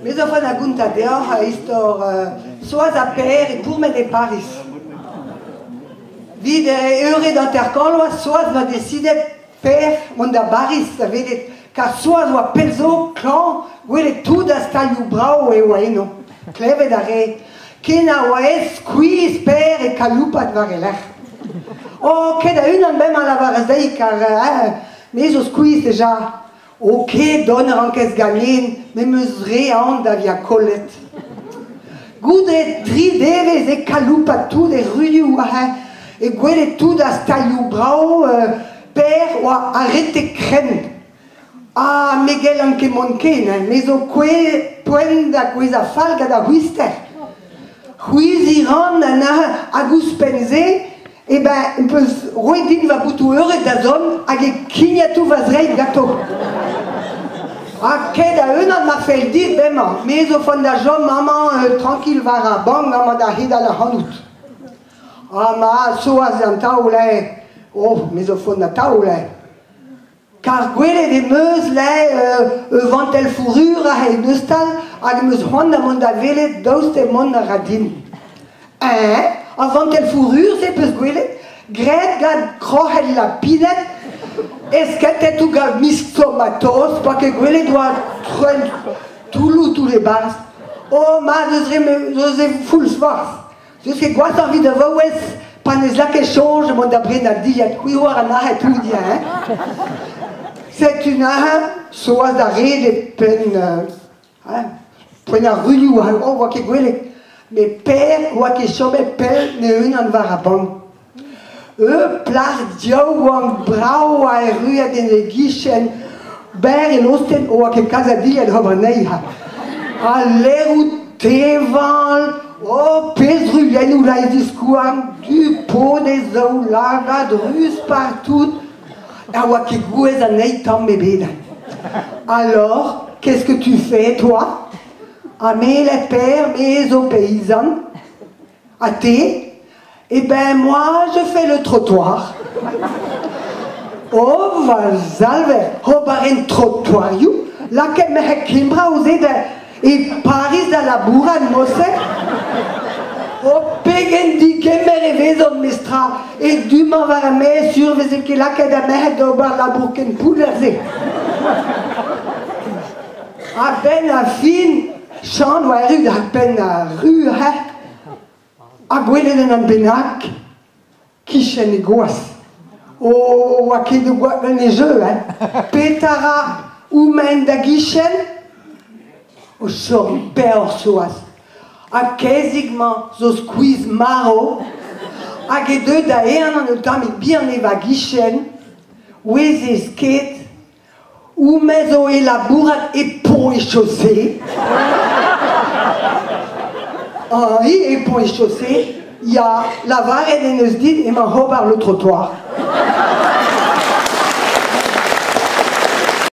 Me zo c'hoant da gontañ deoc'h istor Soaz ha Pêr e pourmen e Pariz. 'Vit eured hanter-kant 'oa Soaz 'noa desidet Pêr mont da Bariz da welet kar Soaz 'oa pell zo klañv gwelet tout ar stalioù brav e oa eno. Klevet a rae ken a oa aet skuizh Pêr e kaloupat war e lerc'h. Oh, ket a-unan bremañ a lavaras dezhi kar me zo skuizh deja. Ok, dont a rankez ganin, me 'm eus re aon da vezañ kollet. Goude tri devezh e kaloupat tout e ruioù aze, e gwelet tout ar stalioù brav, Per oa arretet krenn. Ah, me gellan ket mont ken, hein, me zo poent da gouezhañ fall gant ar c'hwister. C'hwiziñ 'ran anezhañ hag ouzhpenn-se Eh ben, 'm peus roet din va botoù-eured da zont hag e kignatou va zreid ganto. Ha ket a-unan ma fell dit bremañ. Me zo font da chom amañ tranquille war ar bank amañ da c'hedal ac'hanout. Ha ma Soaz an taol eo. Oh, me zo font atav eo. Kar gwelet em eus leh ur vantell fourrure aze en eustal hag em eus c'hoant da mont da welet daoust ha mont a ra din. Eñ, ar vantell fourrure-se 'peus gwelet, graet gant kroc'hen lapined, eskentet out gant mistomatos, 'poa ket gwelet 'oa toulloù toull e-barzh. Oh ma, n'eus re n'eus re foulz forzh. N'eus ket gwashoc'h evit da vaouez pa n'eus lakaet soñj mont da brenañ dilhad c'hwi 'oar an arc'hed tout ya hein. Setu neuze Soaz da red e penn hein, poent ar ruioù oh 'oa ket gwelet. Met Per 'oa ket chomet pell e-unan war ar bank. Ur plac'h yaouank brav a erruet en e gichen, berr e lostenn 'oa ket kalz a dilhad ober anezhi. Ha lêroù teñval, oh pezh ruilhennoù la e ziskouarn, du pod e zaoulagad, ruz partout, na oa ket gouez anezhi tamm ebet. Alors, qu'est-ce que tu fais, toi? Ha me, le père, me zo paysan. Ha te? Eh ben moi, je fais le trottoir. Oh, va salver, ober en trottoarioù, lakaet merc'hed Kembra ouzh da e Pariz da labourat mod-se. Oh, pegen digemer e vezont, mestra, e du-mañ war ar maez sur 'veze ket lakaet ar merc'hed da ober labour ken pounner-se. A-benn ar fin, Chan oa erru d'ar penn ar ru, hein. Ha gwelet un an bennak kichen e gwaz. Oh, oa ket o gwad en e jeu, hein. Petra ra houmañ da gichen? O chom peoc'h Soaz. Ha kaezig-mañ zo skuizh-marv hag e deu da ehan un tammig bihan e va gichen, 'ouezez ket Houmañ zo é labourat e Pont et Chaussée. Ah, hi e Pont et Chaussée, ya, lavaret en deus dit emañ ober le trottoir.